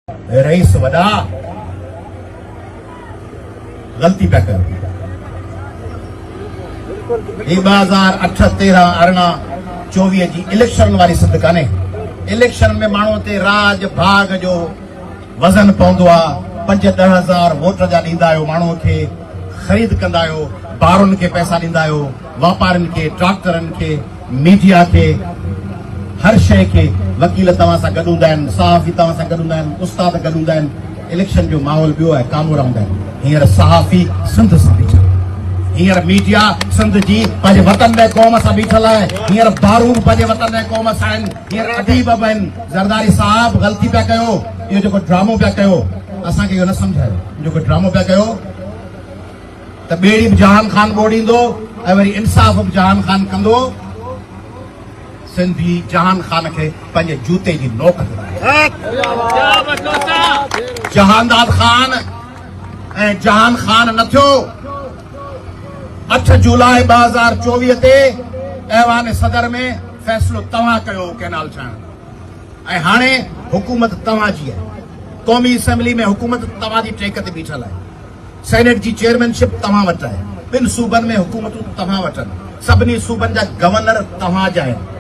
رئيس وڏا غلطي پيا ڪيو. هي 2008 13 18 24 جي اليڪشن واري سنڌ ڪانهي. اليڪشن ۾ ماڻهو تي راڄ ڀاڳ جو وزن پوندو آ. 5 10 هزار ووٽ جا ڏيندا آهيو ماڻهو کي خريد ڪندا آهيو، بارن کي پئسا ڏيندا آهيو، واپارين کي، ڊاڪٽرن کي، ميڊيا کي، هر شيء کي، وڪيل توهان سان گڏ هوندا آهن، صحافي توهان سان گڏ هوندا آهن، استاد گڏ هوندا آهن، اليڪشن جو ماحول ٻيو آهي، ڪامورا هوندا آهن، هينئر صحافي سنڌ سان بيٺل آهن، هينئر ميڊيا سنڌ جي پنهنجي وطن ۽ قوم سان بيٺل آهي، هينئر بارون به پنهنجي وطن ۽ قوم سان آهن، هينئر اديب به آهن، زرداري صاحب غلطي پيا ڪيو، اهو جيڪو ڊرامو پيا ڪيو، اسان کي اهو نه سمجهايو، جيڪو ڊرامو پيا ڪيو. ته ٻيڙي به جهان خان ٻوڙيندو ۽ وري انصاف به جهان خان ڪندو. سنڌي جهان خان کي پنهنجي جوتي جي نوڪ تي ماريو. جهانداد خان ۽ جهان خان نه ٿيو. 8 جولاء 2024 تي ايوان صدر ۾ فيصلو توهان ڪيو هو ڪئنال ٺاهڻ جو ۽ هاڻي حڪومت توهان جي آهي. قومي اسيمبلي ۾ حڪومت توهان جي ٽيڪ تي بيٺل آهي. سينيٽ جي چيئرمين شپ توهان وٽ آهي، ٻن صوبن ۾ حڪومتون توهان وٽ آهن، سڀني صوبن جا گورنر توهان جا آهن.